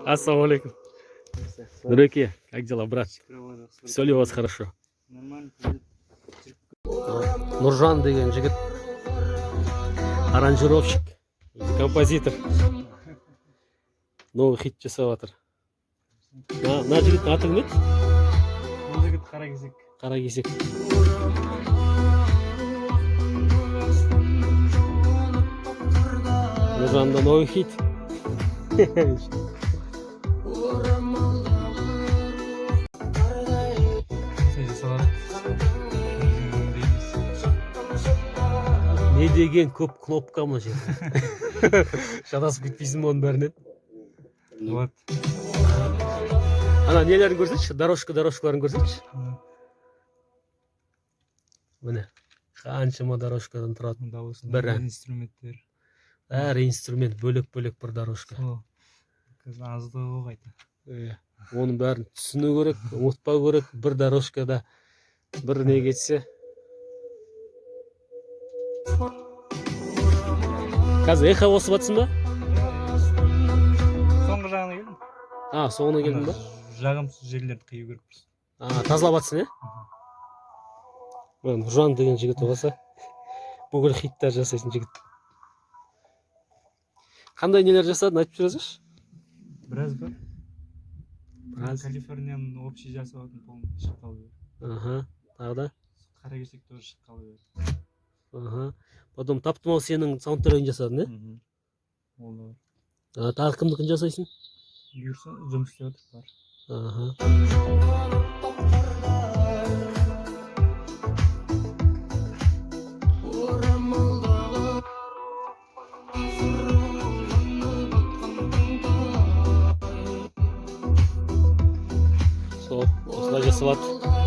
Ассалаумағалейкум. Нұреке, как дела, брат? Все ли у вас хорошо? Нормально. Нұржан деген жігіт, аранжировщик, өзі композитор, новый хит жасап жатыр. Мына жігіттің аты кім еді? Бұл жігіт Қара кесек. Қара кесек. Нұржанда новый хит. Осылай жасалады. Өңдейміз. Не деген көп кнопка мына жерде! Шатасып кетпейсің ба оның бәрінен? Болады. Ана нелерін көрсетші, дорожка, дорожкаларын көрсетші. Міне, қаншама дорожкадан тұрады. Дауысы, Бір ән. инструменттер. Әр инструмент бөлек бөлек бір дорожка. Сол. Қазір аздығы ғой қайта. Иә, оның бәрін түсіну керек, ұмытпау керек. Бір дорожкада бір не кетсе. Қазір эхо қосып жатсың ба? Соңғы жағына келдім. А, соңына келдің ба? Жағымсыз жерлерді қию керек просто. А, тазалап жатсың, иә. Мына Нұржан деген жігіт болса, бүкіл хиттар жасайтын жігіт. Қандай нелер жасадың, айтып жіберсеңші. Біраз бар. Біраз. Калифорнияның общий жасап жатырмын, полный шыққалы бері. Аха, тағы да? Қара кесек тоже шыққалы бері. Аха, потом «Таптым ау» сенің саундтрегін жасадың, иә? Мгм. Ол да бар. А, тағы кімдікін жасайсың? Бұйырса, жұмыс істеп жатыр бар. Аха. Сол, осылай жасалады.